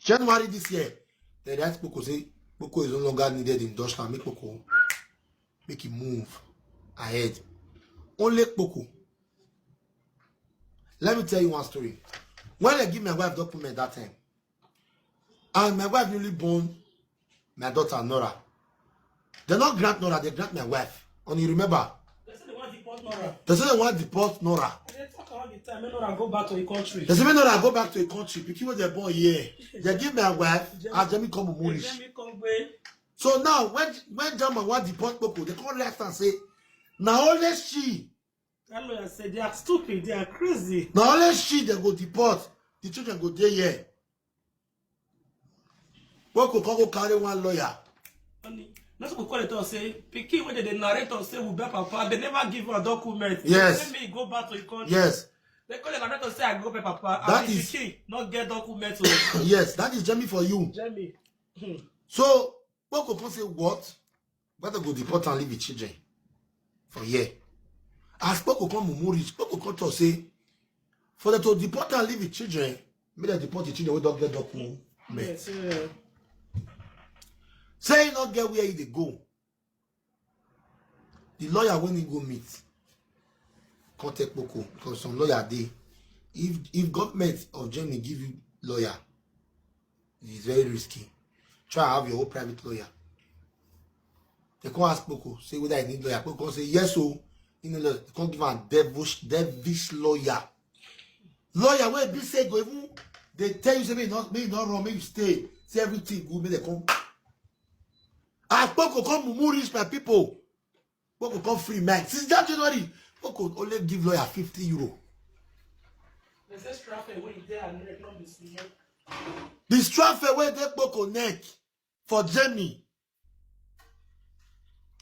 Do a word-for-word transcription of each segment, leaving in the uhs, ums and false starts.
January this year, they write Kpoko say Kpoko is no longer needed in Dutchland. Make Kpoko make him move ahead. Only Kpoko. Let me tell you one story. When I give my wife document that time, and my wife newly born, my daughter Nora, they not grant Nora, they grant my wife. And you remember? They say they want to deport Nora. They say they want to deport Nora. They talk all the time. Make Nora go back to the country. They say make Nora go back to the country. Pikin wey they born here, they give my wife as Jemmy come Murish. Jemmy come away. So now when when German want deport Kpoko, they come left and say, now only she. That lawyer said they are stupid, they are crazy. Now only she they go deport. The children go there here. Kpoko come go carry one lawyer. Honey, not to call it or say, pikin when they narrate or say we be papa, they never give her document. Yes. They say me go back to the country. Yes. They call the narrator say I go be papa. That is pikin, not get document. Yes, that is Jemmy for you. Jemmy. Hmm. So Kpoko come say what? Whether go deport and leave the children for here. As Kpoko come mumu reach, Kpoko come talk say, for them to deport and leave the children, make them deport the children wey don get document. Yes, yeah. Say he not get where he dey go. The lawyer when he go meet, contact Kpoko because some lawyer dey. If if government of Germany give you lawyer, it's very risky. Try have your own private lawyer. They come ask Kpoko, say whether he need lawyer. Kpoko say yes, so you know, they come give am devilish, devilish lawyer. Lawyer wey be say go even they tell you say make you not make you not run, make you stay. Say everything good, make they come. As Kpoko come mumu reach my people, Kpoko come free mind. Since that January, Kpoko only give lawyer fifty euro. They say strap away there and not be small. The strap away dey Kpoko neck for Germany.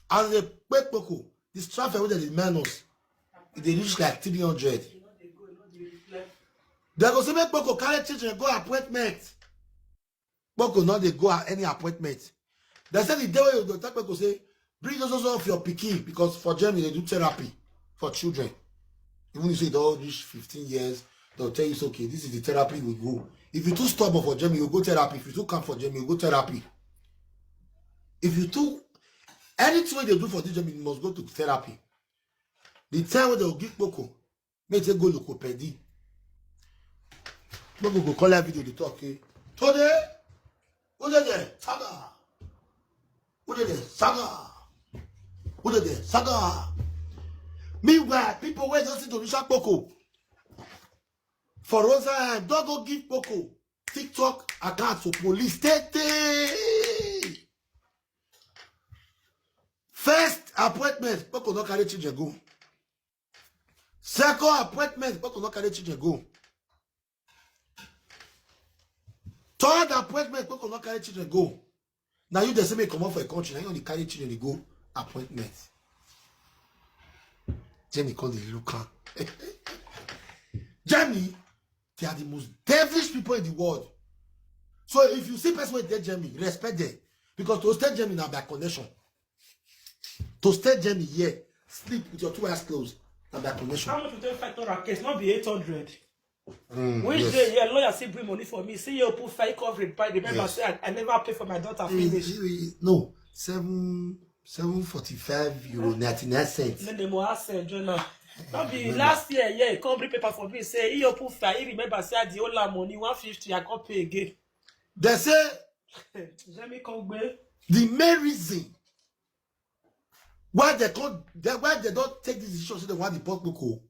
As they pay Kpoko, the strap away that is minus, e dey reach like three hundred. They go say make Kpoko carry children go appointment. Kpoko no dey go at any appointment. They say the day wey you go tell Kpoko say, bring those of your pikin because for Germany they do therapy for children. Even if you say they all reach fifteen years, they'll tell you it's okay. This is the therapy we go. If you too stubborn for Germany, you go therapy. If you too calm for Germany, you go therapy. If you too anything wey they do for this Germany, you must go to therapy. The time wey they will give Kpoko, make they go locopedi. Kpoko go call that video dey talk. Eh? Today, who dey there? Saga. Who dey there? Saga. Who dey there? Saga. Meanwhile, people wey just see Dorisha Kpoko for Rosa don't go give Kpoko TikTok account to police. Tete. First appointment, Kpoko no carry children go. Second appointment, Kpoko no carry children go. Third appointment, Kpoko no carry children go. Now you dey say make comot for a country, now you only carry children dey go appointment. Jenny come dey look am. Jenny, they are the most devilish people in the world. So if you see person wey dey Germany, respect them. Because to stay Germany na by connection. To stay Germany here, sleep with your two eyes closed, na by connection. How much you take fight Torah case? Not be eight hundred. Mm, which yes. Day, yeah, lawyer still bring money for me. See you put fake coverage by the member. Yes. Say I, I never pay for my daughter finish. No, seven, seven forty-five euro, ninety-nine cents. Then the more I send, you know. Not be last year, yeah, he come bring paper for me. Say he open file, he remember say the whole lot money, one fifty, I can't pay again. They say Let me come back. The main reason why they can't, they, why they don't take this decision, so they want the pork buckle.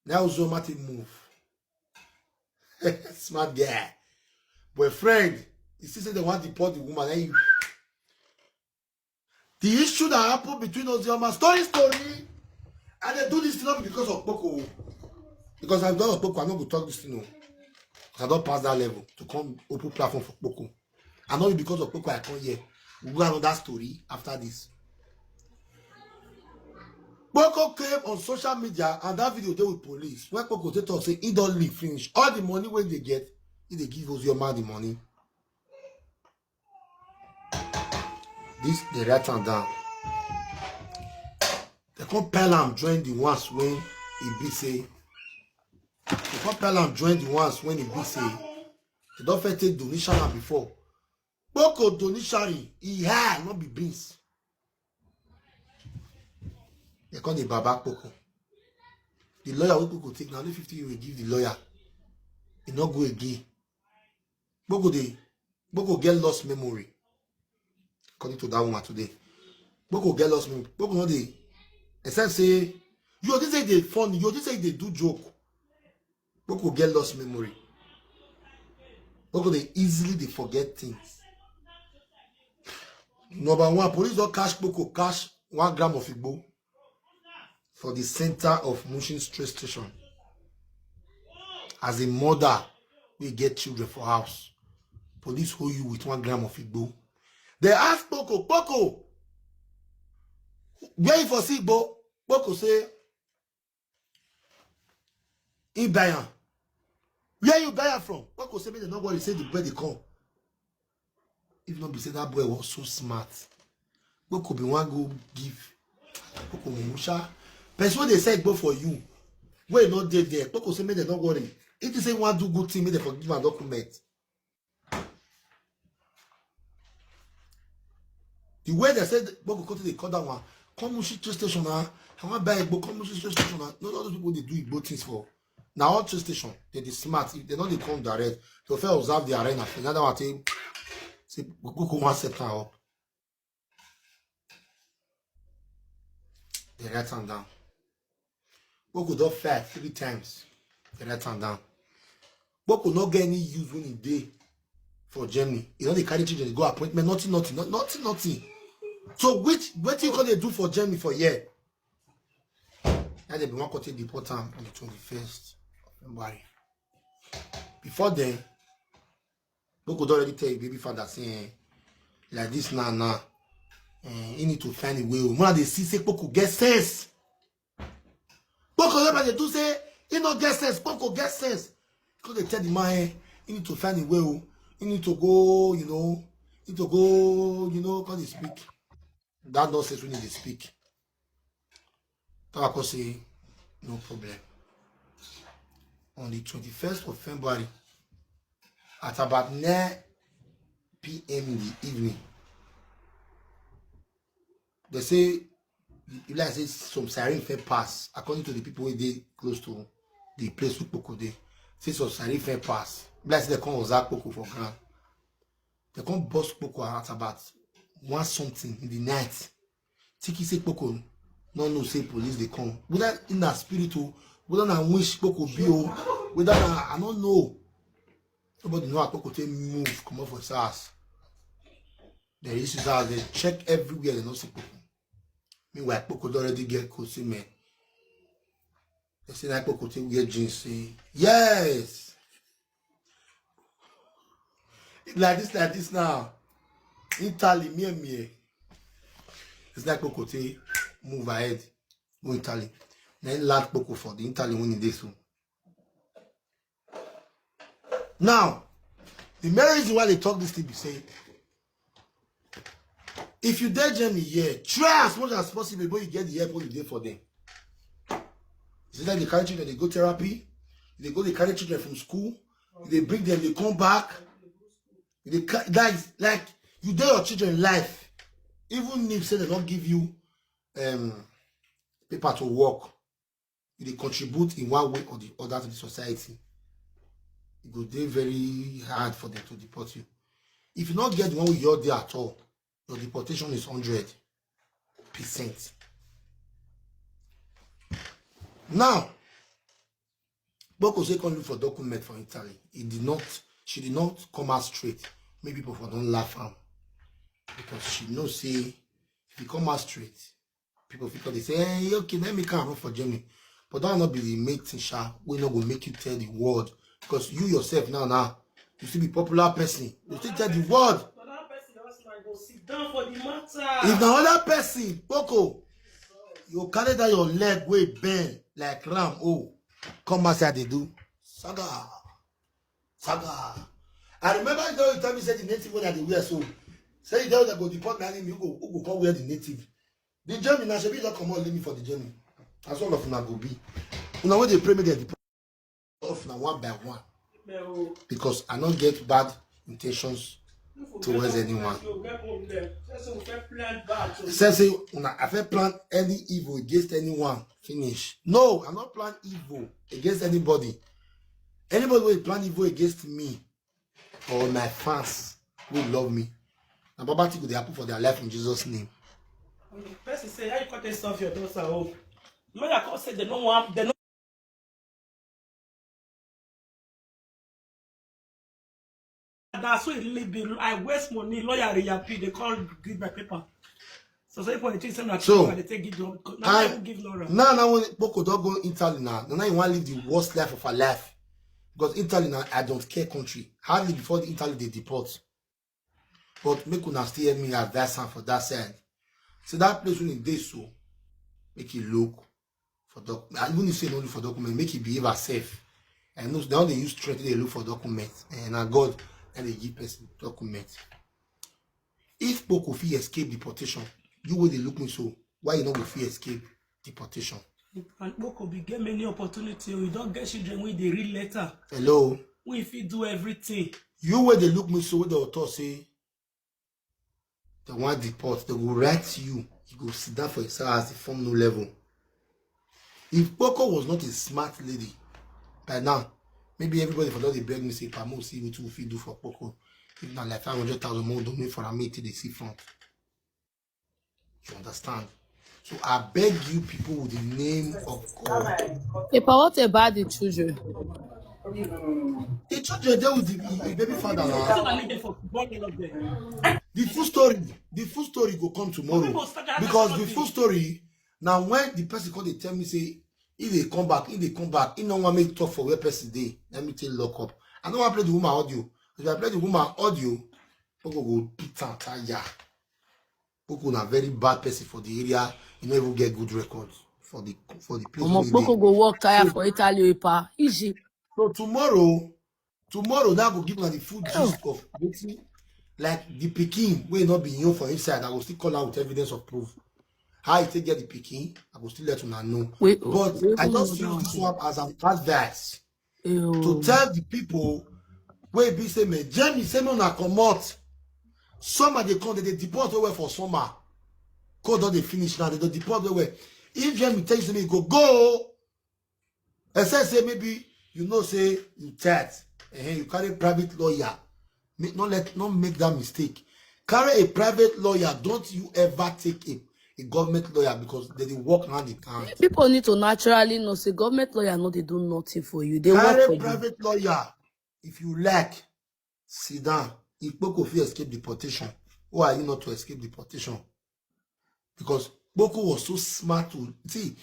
Now Zoe Martin move. Smart guy. Boyfriend, you see, say they want to deport the woman. And you, the issue that happened between Ozioma, story, story, and they do this thing not because of Kpoko. Because I'm done with Kpoko, I'm not going to talk this thing. No. I don't pass that level to come open platform for Kpoko. And not because of Kpoko, I come here. We go another story after this. Kpoko came on social media and that video there with police. When Kpoko they talk, say he don't leave finish. All the money when they get, he they give Ozioma the money. This they write am down. They come pile am join the ones when he be say. They come pile am join the ones when he be say. They don first take Donishara before. Kpoko Donishari, e high, no be beans. They call the Baba Kpoko. The lawyer wey Kpoko take na only fifty euro give the lawyer. E no go again. Kpoko dey, Kpoko get lost memory. According to that woman today, Kpoko get lost memory. Kpoko no dey, except say you think say dey funny, you think say dey do joke. Kpoko get lost memory. Kpoko dey easily dey forget things. Number one, police don catch Kpoko, catch one gram of igbo for the center of Mushin train station. As a mother, we get children for house. Police hold you with one gram of igbo. They ask Kpoko, "Kpoko, where you for see igbo?" Kpoko say, "He buy am." "Where you buy am from?" Kpoko say, "Make dem no worry, say the boy dey come." If not be say that boy was so smart, Kpoko be one go give Kpoko mumu sha. Person wey dey sell igbo for you, wey no dey there, Kpoko say make dem no worry. If you say you wan do good thing, make dem for give am document. The way they said Kpoko come to dey call that one, "Come Mushin train station na, I wan buy igbo, come Mushin train station na." No, all those people dey do igbo things for. Na all train station, they dey smart. If they no dey come direct, they fit observe the arena. Another one take say Kpoko wan set am up. They write am down. Kpoko don fail three times. They write am down. Kpoko no get any use when he dey for Germany. He don dey carry children, dey go appointment, nothing, nothing, no- nothing, nothing. So which, wetin you come dey do for Germany for here? Now they be wan come take deport am on the twenty-first of February. Before then, Kpoko don already tell him baby father say, eh, like this now, now, eh, he need to find a way. Una dey see say Kpoko get sense. Kpoko never dey do say he no get sense. Kpoko get sense. Come dey tell the man, eh, he need to find a way. Oh. He need to go, you know, he need to go, you know, come dey speak. That nonsense wey he dey speak. Tabako say, "No problem." On the twenty-first of February, at about nine p.m. in the evening, they say, e like say some siren fit pass, according to the people wey dey close to the place wey Kpoko dey. Say some siren fit pass. E like say they come observe Kpoko for ground. They come burst Kpoko at about one something in the night. Thinking say Kpoko no know say police dey come. Whether in na spirit o, whether na wish Kpoko be o, whether na, I no know. Nobody know how Kpoko take move comot for his house. They reach his house, they check everywhere, they no see Kpoko. Meanwhile, Kpoko don already get code say, man. They say na Kpoko take wear jeans, say, "Yes." Like this, like this now. Italy, me and me. It's like Kpoko take move ahead, go Italy. Then land Kpoko for the Italy when he dey so. Now, the main reason why they talk this thing be say, if you dey Germany here, try as much as possible when you get the help wey you dey for them. Is it like they carry children, they go therapy, they go, they carry children from school, they bring them, they come back. They ca- that is like you dey your children life. Even if say they don't give you um paper to work, you dey contribute in one way or the other to the society. E go dey very hard for them to deport you. If you not get the one wey you dey at all, your deportation is hundred percent. Now, Kpoko say come look for document for Italy. He did not, she did not come out straight. Make people for don laugh am. Because she know say if you come out straight, people fit come dey say, "Hey, okay, let me come run for Germany." But that no be the main thing, sha, wey no go make you tell the world. Because you yourself now, now, you still be popular person. You still tell the world. Another person else might go sit down for the matter. If na other person, Kpoko, you carry down your leg wey bend like ram, oh, come outside dey do saga, saga. I remember the day you tell me say the native wey I dey wear so, say the day wey dem go deport my enemy, who go, who go come wear the native? The Germany na, shebi you don comot leave me for the Germany. As all of una go be. Una wey dey pray make dem deport all of una one by one. Because I no get bad intentions towards anyone. Say say una I fit plan any evil against anyone. Finish. No, I no plan evil against anybody. Anybody wey plan evil against me or my fans wey love me, na bad bad thing go dey happen for their life in Jesus' name. Person say, how you come take solve your daughter own? Lawyer come say they no want, they no That's why it really be. I waste money, lawyer dey happy, they call give my paper. So say for the thing say na So, people they take give job. Now I I will give Laura. Now now when Kpoko don go Italy now, now you wan live the worst life of her life. Because Italy now, I don't care country. Hardly before the Italy they deport. But make una still help me advise am for that side. So that place when e dey so, make e look for doc. I even if say no look for document, make e behave herself. I know they only use threat they look for document. And na God and they give person document. If Kpoko fit escape deportation, you wey dey look me so, why you no go fit escape deportation? And Kpoko be get many opportunity. We don get children wey dey read letter. Hello? We fit do everything. You wey dey look me so, wey dey talk say they wan deport, they go write you. You go sit down for yourself as the form no level. If Kpoko was not a smart lady, by now, maybe everybody for don dey beg me say, "Pamo, see wetin we fit do for Kpoko. If na like five hundred thousand more, donate for am, make e take dey see front." You understand? So I beg you people with the name of God. Epa, what about the children? The children dey with the, the baby father now. The full story, the full story go come tomorrow. Because the full story, now when the person come dey tell me say, if they come back, if they come back, he no wan make talk for where person dey. Let me take lock up. I no wan play the woman audio. If I play the woman audio, people go beat am tire. Kpoko na very bad person for the area. You no even get good record for the, for the place Omo wey you dey. Kpoko go work tire So, for Italy, Epa. Easy. So tomorrow, tomorrow now go give una the full gist of wetin, like, the pikin wey no be him for inside. I go still call out with evidence of proof. How he take get the pikin, I go still let una know. Wait, But wait, I hold just use on. This one as an advice to Ew. Tell the people wey be say, "Me, Jamie say me una comot." Summer dey come, they dey deport well well for summer. Cold don dey finish now, they dey deport well well. If Jamie tell you say me go, go, except say maybe you know say you tight, eh, you carry private lawyer. Make, not let, not make that mistake. Carry a private lawyer. Don't you ever take a, a government lawyer, because they dey work hand in hand. People need to naturally know say government lawyer no dey do nothing for you. They work Carry for you. Private lawyer if you like. Sit down. If Kpoko fit escape deportation, who are you not to escape deportation? Because Kpoko was so smart to see.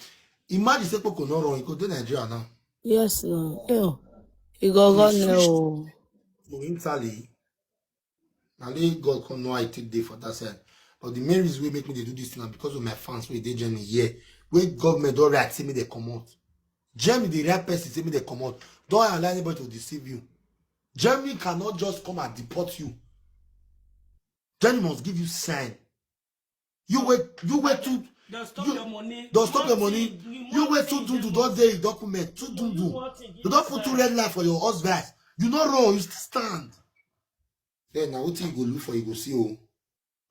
Imagine say Kpoko no run, he go dey Nigeria now. Yes, no. Ew. He go He run switch now. To Italy. Na only God come know how he take dey for that side. But the main reason wey make me dey do this thing na because of my fans wey dey Germany here. Wey government don write say me dey comot. Germany dey write person say me dey comot. Don't allow anybody to deceive you. Germany cannot just come and deport you. Germany must give you sign. You wait, you wait to They'll stop you, your money. They'll stop your money. Nothing, you You wait nothing, to do they do don't dey document to do You do. Nothing, You don't put two red light for your husband. You no run, you still stand. Then now what you go look for, you go see oh.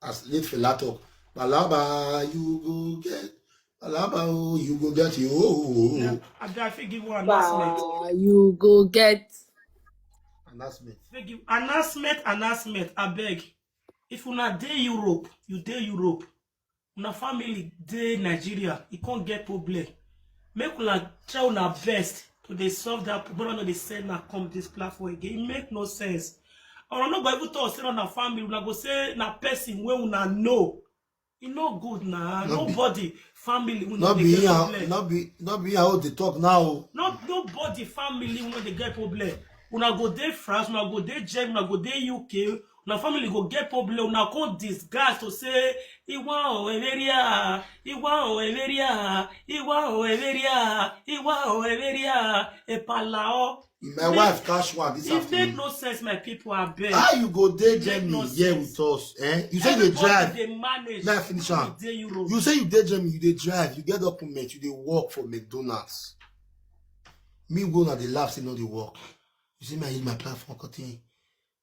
As late Fela talk, palaba you go get, palaba oh you go get you oh. Yeah, I, I fit give one announcement. Ba, you go get. Announcement. Fit give announcement, announcement. I beg. If una dey Europe, you dey Europe. Una family dey Nigeria, e come get problem. Make una try una best to dey solve that problem. No dey send na come this platform again. It make no sense. Una no go even talk say na family. Una go say na person wey una know. E no good na. No be, nobody family wey no no dey be get here, problem. No be, no be here how they talk now. No, nobody family wey no dey get problem. Una go dey France, una go dey Germany, una go dey U K. Una family go get problem. Una come disguise to say, "Iwa o Everia, Iwa o Everia, Iwa o Everia, Iwa o Everia, Epalao." My wife catch one this afternoon. It make no sense, my people, I beg. How you go dey Germany here with us? Eh? You say you dey drive. Everybody dey manage. Now I finish am. You say you dey Germany, you dey drive, you get document, you dey work for McDonald's. Me go na dey laugh say no dey work. You see me, I use my platform, continue.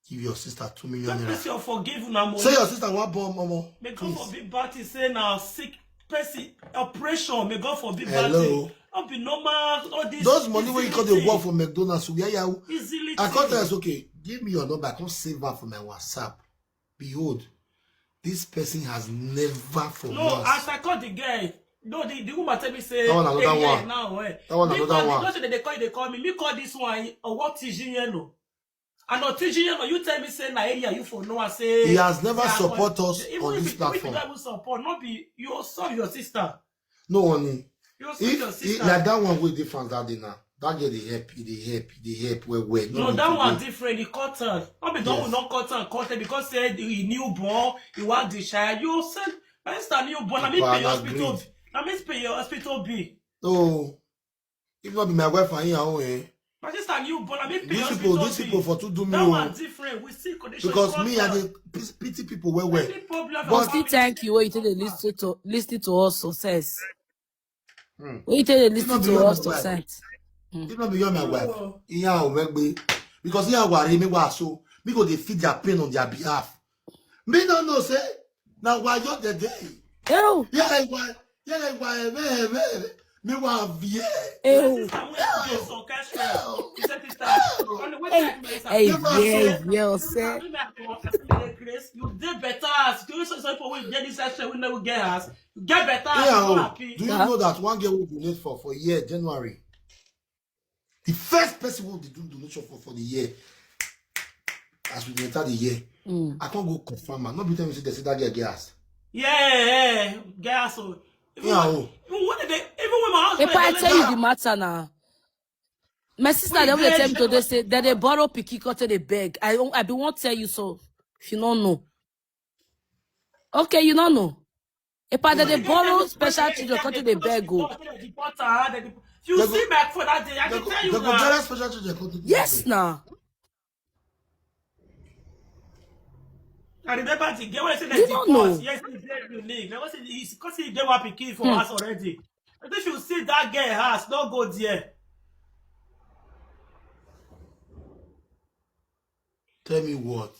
Give your sister two million Make naira. person forgive una money. Say your sister want born, Momo. May God Please. forbid bad thing say na sick person operation. May God forbid bad Hello. thing. Not be normal. All this Those money wey you easily call the thing. Work for McDonald's, we are yahoo. Easily I can't thing. Tell us, okay, give me your number. Come save her for my WhatsApp. Behold, this person has never for No, once. As I call the girl, no, the, the woman tell me say That one another a year one. Now, eh. That one Me another call the one. Person that they call, they call me. Me call this one. Or what is you know? And not teaching you, you tell me say na area you for no. I say He has never yeah, support but us even on if this you, if you platform. Don't even support, not be you solve your sister. No honey. You solve your If he, sister. Like that one with the fans that day now. That girl they help, they help, they help well well. No, that one different. He cut her. Not be don't Yes. Not cut her. Cut her because said he newborn. He want the child. You said my sister newborn. I mean But pay your I hospital. agreed. I mean pay your hospital bill. No, if not be my wife and your own, eh? My sister newborn. I mean pay These your people, hospital these bill. People for to do me That oh. One different. We see condition. Because Cut me, I her. Dey pis- pity people well well. Any problem But for But still family. Thank you when you take the listen to listen to us success. Hmm. When you take the If not listen be to you, my us wife. Success. If not be you, my wife. No. Yeah, Omegbe. Because yeah, worry me was so. Me go they feed their pain on their behalf. Me don't know say. Now why you the day? Ew. Yeah, like why? Yeah, like why? Me, me, me, me, why? Yeah. Your Ew. sister went to do some cash flow. He said, "Sister, on the way Hey, back, my sister, hey, you must yeah, say, yeah, sister, sir. we not go after the grace. You did better as you so so people will get this cash flow. We never get us. You get better as Yeah, you oh, happy." do you Huh? Know that one girl will donate for for year January? The first person who did do donation for for the year, as we enter the year, Mm. I can't go confirm. Am. Not be tell me say they say that girl get ass. Yeah, yeah, yeah. Get us. Oh. Even Yeah, when, oh. Even when they, even when my husband If I dey tell you later, the matter now, my sister, we they will dey tell me today say that they borrow pikin, cut they beg. I don't- I be won't tell you so. If you don't know, okay, you don't know. If I they borrow special children, cut they beg go. Deport her, they dep- You They go- see back for that day. I They can go, tell they you go now. Get special children. Come to Yes, now. I remember the girl when I said You that don't deport. Know. Yes, the girl you need. Because he, he, because he dey one pikin for Hmm. Us already. I think you see that girl house, don't go there. Tell me what.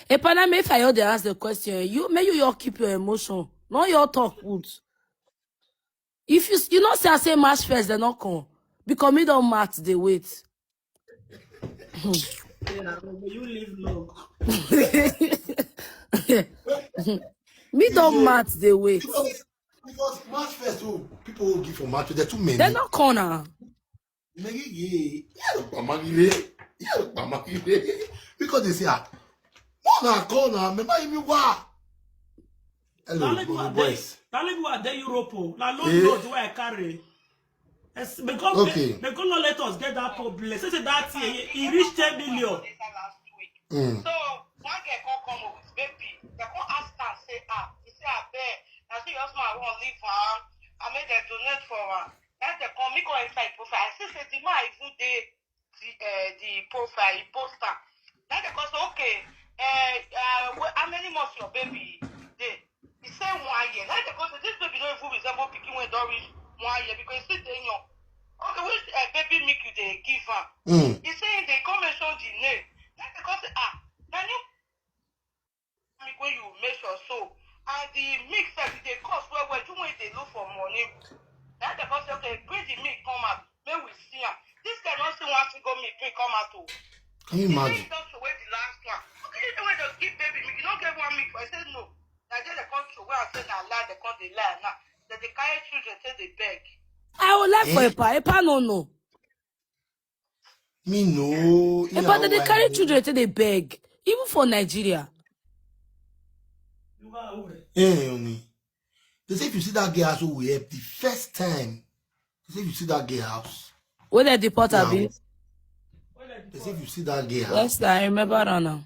Epaname, if I hear they ask the question, you may you all keep your emotion. No, your talk good. If you you know say I say match first, they not come. Because me don't match the wait. Yeah, you live long. Me don't match the wait. Because, because match first, oh, people will give for match. There are too many. They're not corner. Many ye, yeah, Pamagire, yeah, Pamagire. Because they say, ah, more than corner, remember me why? Hello, That lady mommy was there. Boys. That lady was there Europe. Oh. Na load Eh? Load where I carry. Yes, because Okay. They go not let us get that problem. Say say that year he reached ten million. Mm. So one girl come come up with baby. They come ask her say ah, he say abeg, na so your husband wan leave am. I make dem donate for am. Na dem come me come inside profile. I see say the man even dey the uh, the profile, he post am. Na dem come say okay, uh, uh, wh- how many months your baby dey? He say one year. Na dem come say this baby no even resemble pikin wey don reach one year because he still dey young. Okay, which uh, baby milk you dey give am? Mm. He say he dey come mention the name. Na dem come say ah, na new milk wey you measure so, and the milk sef e dey cost well well. You wey dey look for money. Na dem come say okay, bring the milk come out, make we see am. This guy don see one single milk wey come out o. Can you He say imagine? He don throway the last one. Okay, you know when dem give baby milk, you no get one milk for. He say no. Na there dem come throway am say na lie, dem come dey lie now. Dem dey carry children take dey beg. I will like for Eh? Epa. Epa no no. Me no. Epa they, they carry children till they beg. Even for Nigeria. Eh, honey. They say if you see that girl house, we help the first time. They say if you see that girl house. Where they deport Yeah. Abi? They say if you see that girl house. Yes, I remember her now.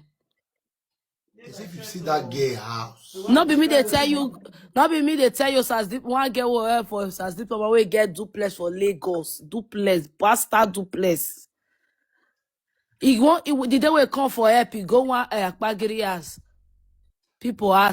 They say if you see that girl house. Not be me they tell you. Not be me they tell you. Sas Deep one girl will help for Sas Deep we get duplex for Lagos. Duplex, pastor duplex. He won't. He, the day will come for help. He go one uh, Akpagiri house. People ask.